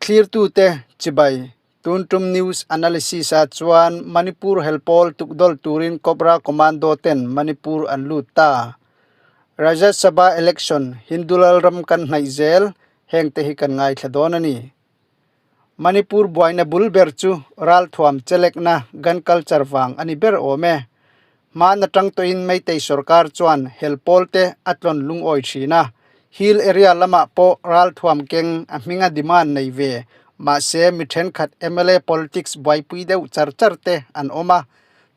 Thlirtute chibai, tun tum news analysis ah chuan Manipur helpawl tukdawl turin Cobra Commando ten Manipur an lut ta. Rajya Sabha election Hindu lalram kan hnaih zel, heng te hi kan ngaithla dawn a ni. Manipur buaina bul ber chu ralthuam chelekna gun culture vang a ni ber awm e. Hmaan atang tawhin Meitei sorkar chuan hel pawl te a tlawn lungawi thin a, hill area lamah pawh ralthuam keng a hminga demand nei ve mahse mi thenkhat mla politics buaipui deuh char char te an awm a.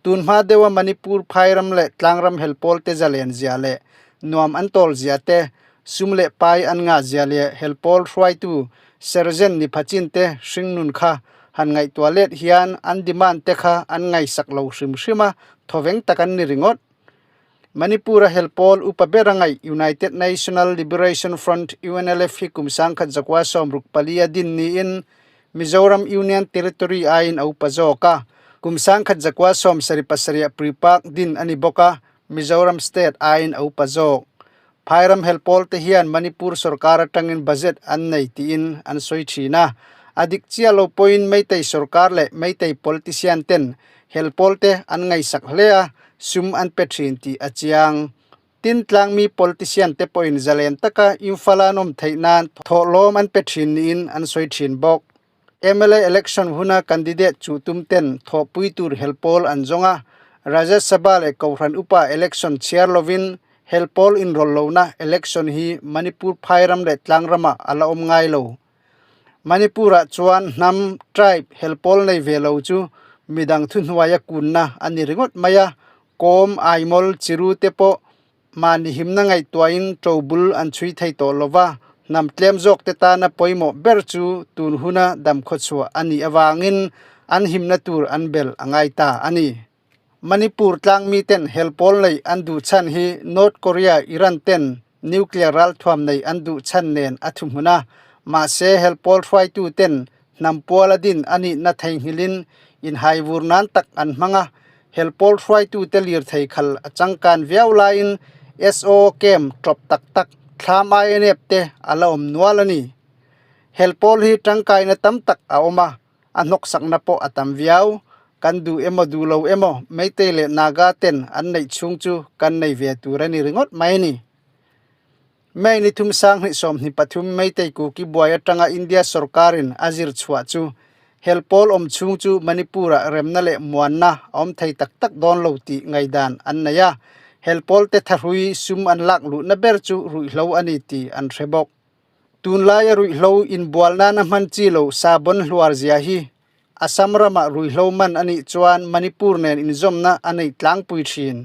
Tun hma deuha Manipur phairam leh tlangram hel pawl te zalen zia leh nuam an tawl zia te, sum leh pai an ngah zia leh hel pawl hruaitu Sergeant ni phachin te hringnun kha han ngaihtuah let hian an demand te kha an ngaihsak lo hrim hrim a, thawveng tak an ni ringawt. Manipur-a hel pawl upa ber a ngaih United National Liberation Front, UNLF, hi kum 1964 a din niin Mizoram Union Territory aiin a upa zawk a, kum 1977 Prepark din a ni bawk a, Mizoram State aiin a upa zawk. Phairam hel pawl te hian Manipur sorkar atangin budget an nei tiin an sawi thin a, a dik chiah lo pawhin Meitei sorkar leh Meitei politician ten hel pawl te an ngaihsak hle a, sum an pe thin tih a chiang. Tin tlangmi politician te pawhin zalen taka Imphal an awm theih nan thawhlawm an pe thin niin an sawi thin bawk. Mla election huna candidate chu tum ten thawhpui tur hel pawl an zawng a, Rajya Sabha leh Kohhran Upa election chhiar lovin hel pawl inrawlh lohna election hi Manipur phairam leh tlangram ah a la awm ngai lo. Manipur ah chuan hnam, tribe, hel pawl nei ve lo chu midang thuhnuaia kunna a ni ringawt mai a, kawm, aimawl, chiru te pawh Mahni himna ngaihtuahin ṭobul an chhui thei tawh lo va, hnam tlem zawkte tana pawimawh ber chu tun huna damkhawchhuah a nih avangin an himna tur an bel a ngai ta a ni. Manipur tlangmiten hel pawl neih an duh chhan hi North Korea, Iran ten nuclear ralthuam neih an duh chhan nen a thuhmun a, mahse hel pawl hruaituten hnam puala din a nihna theihnghilhin inhaivur nan tak an hmang a, Hel pawl hruaitute lirthei khal a changkan viau laiin SO camp tawp tak tak thlam INF te a la awm nual a ni. Hel pawl hi tangkaina tam tak a awm a, a hnawksakna pawh a tam viau. Kan duh emaw duh lo emaw Meitei leh Naga ten an neih chhung chu kan nei ve tur a ni ringawt mai a ni. May ni thum 2023 Meitei Kuki buai atanga India sorkarin a zir chhuah chu hel pawl awm chhung chu Manipur-ah remna leh muanna a awm thei tak tak dawn lo tih ngaihdan an nei a, hel pawlte thahrui sum an lak luhna ber chu ruihhlo a ni tih an hre bawk. Tunlaia ruihhlo inbual nana hman chi lo sabon hluar zia hi Assam ramah ruihhlo man a nih chuan Manipur nen inzawmna a neih tlangpui thin.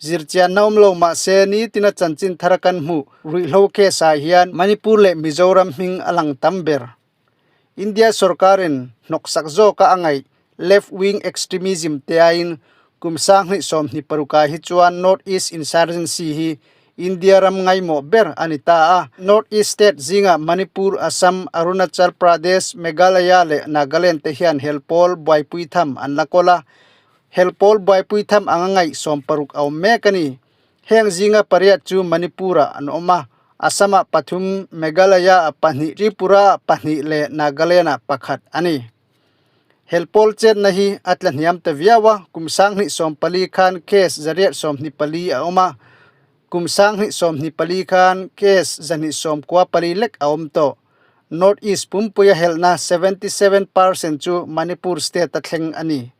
Zirchianna awm lo mah se nitina chanchin thar kan hmuh ruihhlo case ah hian Manipur leh Mizoram hming a lang tam ber. India sorkarin hnawksak zawka a ngaih left wing extremism te aiin kum 2026 ah hi chuan North East insurgency hi India ram ngaimawh ber a ni ta a. North East state zingah Manipur, Assam, Arunachal Pradesh, Meghalaya leh Nagaland te hian hel pawl buaipui tham an la kawl a. Hel pawl buaipui tham anga ngaih 60 a awm mek a ni. Heng zinga pariat chu Manipur-ah an awm a, Assam-ah pathum, Meghalaya-ah pahnih, Tripura-ah pahnih leh Nagaland-ah pakhat a ni. Hel pawl chetna hi a tla hniam ta viau a, kum 2014 khan case 824 a awm a, kum 2024 khan case 294 lek a awm tawh. North East pumpuia helhna 77% chu Manipur state a thleng a ni.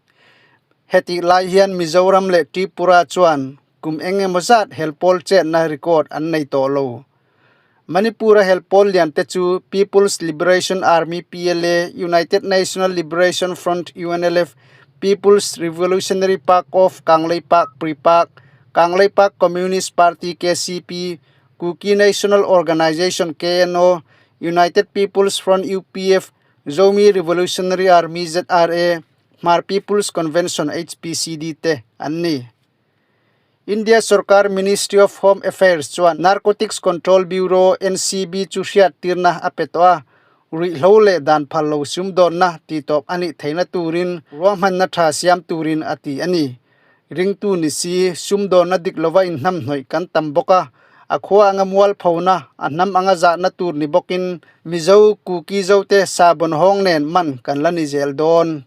Hetih lai hian Mizoram leh Tripura chuan kum eng emaw zat hel pawl chetna record an nei tawh lo. Manipur-a hel pawl lian te chu People's Liberation Army, PLA, United National Liberation Front, UNLF, People's Revolutionary Park of Kangleipak, PREPAK, Kangleipak Communist Party, KCP, Kuki National Organisation, KNO, United People's Front, UPF, Zomi Revolutionary Army, ZRA, Hmar People's Convention, HPCD, te an ni. India sorkar Ministry of Home Affairs chuan Narcotics Control Bureau, NCB, chu hriattirna a pe tawh a, ruihhlo leh dan phal lo sumdawnna tihtawp a nih theihna turin ruahmanna tha siam turin a ti a ni. Ringtu ni si, sumdawnna dik lova inhnamhnawih kan tam bawk a, A khua anga mualphona, a hnam anga zahna tur ni bawkin Mizo, Kuki Zote sahbawn hawng nen man kan la ni zel dawn.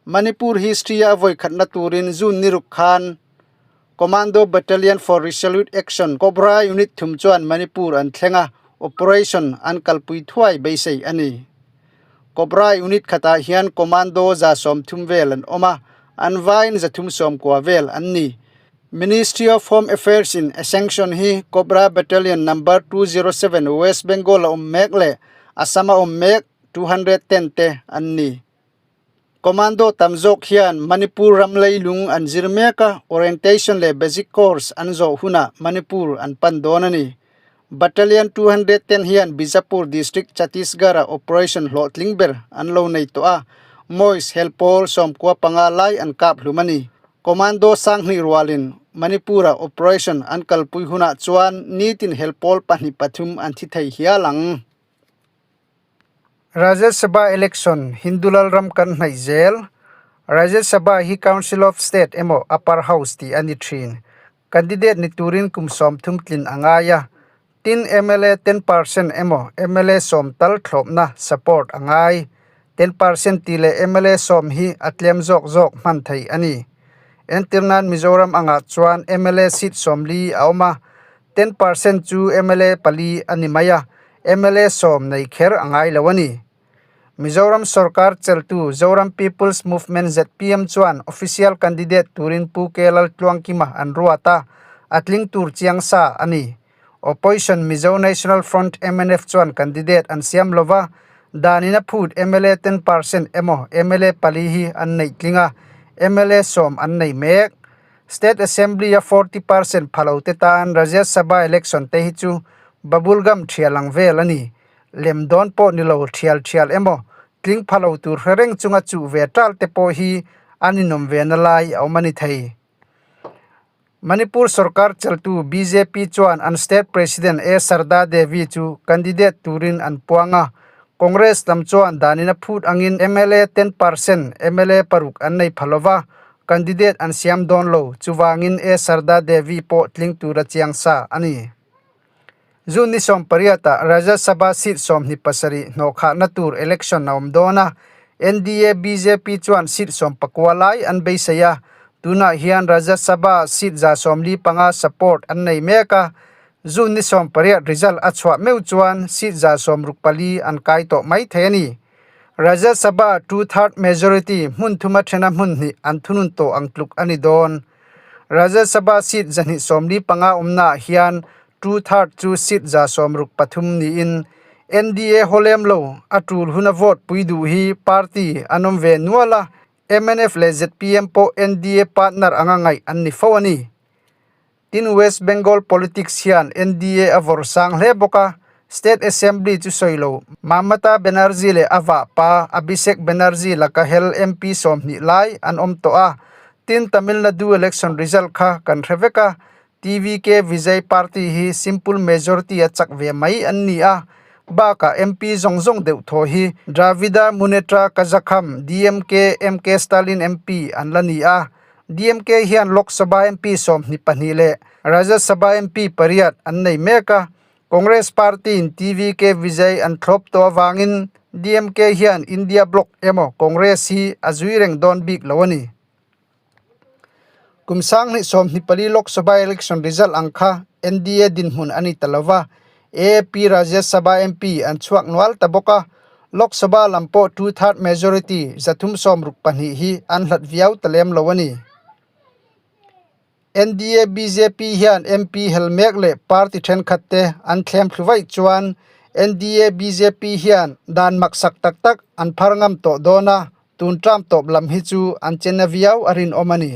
Manipur history a vawikhatna turin June ni ruk khan Commando Battalion for Resolute Action Cobra Unit thum chuan Manipur an thleng a, operation an kalpui thuai beisei a ni. Cobra Unit khatah hian Commando 130 vel an awm a, an vaiin 390 vel an ni. Ministry of Home Affairs in a sanction hi Cobra Battalion Number 207 West Bengal a awm mek leh Assam a awm mek 210 te an ni. Commando tam zawk hian Manipur ram leilung an zir mek a, orientation leh basic course an zawh hunah Manipur an pan dawn a ni. Battalion 210 hian Bijapur district Chhattisgarh-a operation hlawhtling ber an lo nei tawh a, Maoist hel pawl 95 lai an kap hlum a ni. Commando Sanghnih rualin Manipur-a operation an kalpui hunah chuan nitin hel pawl pahnih pathum an thi thei hial ang. Rajya Sabha election Hindu Lalram kan hnaih zel. Rajya Sabha hi Council of State emaw Upper House tih a ni thin. Candidate ni turin kum 30 tlin a ngai a, tin mla 10% emaw mla 10 tal thlawpna, support, a ngai. 10% tih leh mla 10 hi a tlem zawk zawk hman theih a ni. Entirnan Mizoram angah chuan mla seat 40 a awm a, 10% chu mla pali a ni mai a, mla 10 nei kher a ngai lo a ni. Mizoram sorkar cheltu Zoram People's Movement zpm chuan official candidate turin Pu K Laltluangkima an ruat a, a tling tur chiang sa a ni. Opposition Mizo National Front mnf chuan candidate an siam lova, danin a phut mla 10% emaw mla pali hi an neih tling a, mla 10 an nei mek. State Assembly a 40% phalo te tan Rajya Sabha election te hi chu bubblegum thial ang vel a ni. Lem dawn pawh ni lo thial thial emaw tling pha lo tur hre reng chunga chuh ve tal te pawh hi an inawm ve na lai a awm a ni thei. Manipur sorkar cheltu bjp chuan an state president A Sarda Devi chu candidate turin an puang a, Congress lam chuan danin a phut angin mla 10% mla paruk an nei pha lova, candidate an siam dawn lo, chuvangin A Sarda Devi pawh tling tura chiang sa a ni. June ni 18 ah Rajya Sabha seat 27 hnawhkhahna tur election a awm dawn a, NDA bjp chuan seat 19 lai an beisei a, tunah hian Rajya Sabha seat 145 support an nei mek a, June ni 18 result a chhuah meuh chuan seat 64 an kai tawh mai thei a ni. Rajya Sabha two-third majority hmun thuma thena hmun hnih an thunun tawh ang tluk a ni dawn. Rajya Sabha seat 245 awmnaah hian two-third chu seat 163 niin NDA hawlem lo a tul huna vote pui duh hi party an awm ve nual a, mnf leh zpm pawh NDA partner anga ngaih an ni fo a ni. Tin West Bengal politics hian NDA a vawrh sang hle bawk a, State Assembly chu sawi lo Mamata Banerjee leh a vahpa Abhishek Banerjee laka hel MP 20 lai an awm tawh a, tin Tamil Nadu election result kha kan hre vek a, TVK Vijay party hi simple majority a chak ve mai an ni a, bakah MP zawng zawng deuh thaw hi Dravida Munnetra Kazhagham, DMK, MK Stalin MP an la ni a, DMK hian Lok Sabha MP 22 leh Rajya Sabha MP pariat an nei mek a, Congress party-in TVK Vijay an thlawp tawh avangin DMK hian India bloc emaw Congress hi a zui reng dawn bik lo a ni. Kum 2024 Lok Sabha election result ang kha NDA dinhmun a ni ta lo va, AAP Rajya Sabha MP an chhuak nual ta bawk a, Lok Sabha lam pawh two-third majority 362 hi an hlat viau ta lem lo a ni. NDA bjp hian MP hel mek leh party thenkhat te an thlem thlu vaih chuan NDA bjp hian dan maksak tak tak an phar ngam tawh dawn a, tun term tawp lam hi chu an chena viau a rinawm a ni.